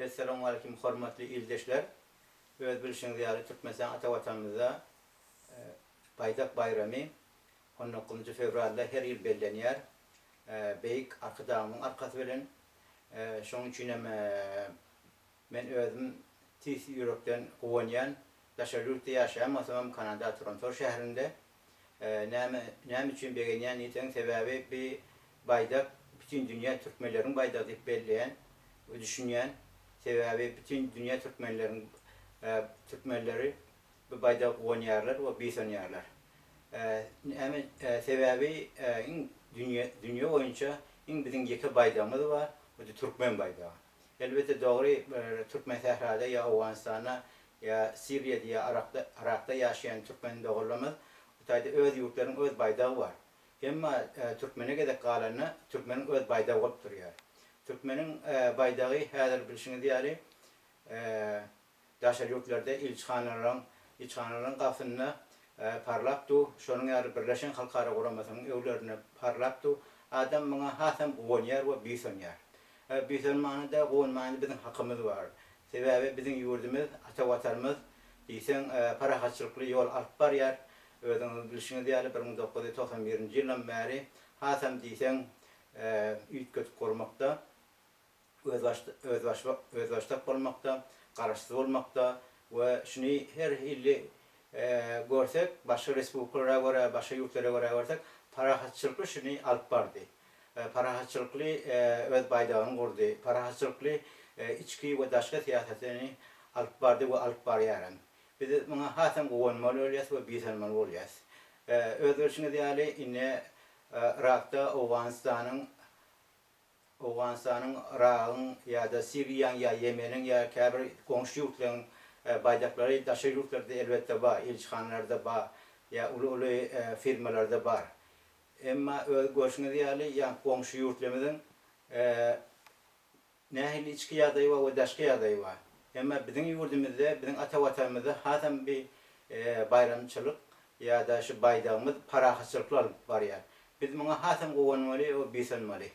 Essalawmaleýkim hormatly ildeşler! Öz bilşiňiz ýaly Türkmenistan ata Watanymyzda Baýdak baýramy on dokuzynjy fewralda her ýyl bellenýär. Beýik Arkadagymyň arkasy bilen. Şonuň üçin hem men özüm tüýs ýürekden guwanýan. Daşary ýurtda ýaşaýan bolsamam Kanada Toronto şäherinde. Näme näme üçin begenýän diýseň sebäbi bi baýdak bütin dünýä türkmenleriň baýdagy diýip belleýän we düşünýän. Sebäbi bütin dünýä türkmenleriň türkmenleri bu baýdaga guwanýarlar we buýsanýarlar. Näme sebäbi iň dünýä dünýe boýunça iň biziň ýeke baýdagymyz bar, o-da türkmen baýdagy. Elbetde dogry türkmen sährada ýa Owganystanda ýa Siriýada ýa Arakda Yrakda ýaşaýan türkmen doganlarymyz bu taýda öz ýurtlarynyň öz baýdagy bar. Emma türkmene gezek galanda türkmeniň öz baýdagy bolup durýar. Türkmeniň baýdagy häzir bilşiňiz ýaly Daşary ýurtlarda ilçihanalaryň ilçihanalaryň gapysynda parlap dur, şonuň ýaly Birleşen Halkara Guramasynyň öwlerinde parlap dur. Adam muňa hasam guwanýar we buýsanýar. Buýsanmana-da, guwanmana-da biziň hakymyz bar. Sebäbi biziň ýurdumyz, ata Watanymyz diýseň parahatçylykly ýol alyp barýar. Özüňiziň bilşiňiz ýaly, 1991-nji ýyldan bäri hasam diýseň üýtgedip gurmakda. özbaşdak bolmakda, garaşsyz bolmakda we şuny her hili görsek, başga respublikalara görä, başga ýurtlara görä görsek, parahatçylykly şuny alyp bardy. Parahatçylykly öz baýdagyny gurdy, parahatçylykly içki we daşky syýasatyny alyp bardy we alyp barýaram. Biz muňa hasam guwanmaly bolýas we buýsanmaly bolýas. Öz görşüňiz ýaly, indi Yrakda Owganystanyň Owganystanyň, Yragyň ýa-da Siriýaň ýa Ýemeniň ýa käbir goňşy ýurtlaryň baýdaklary daşary ýurtlarda elbetde bar, ilçihanalarda bar ýa uly-uly firmalarda bar. Emma öz görşüňiz ýaly ýa goňşy ýurtlarymyzyň Nähili içki ýagdaýy bar we daşky ýagdaýy bar. Emma biziň ýurdumyzda, biziň ata Watanymyzda hasam bi baýramçylyk ýa-da şu baýdagymyz parahatçylykly alyp barýar. Biz muňa hasam guwanmaly we buýsanmaly.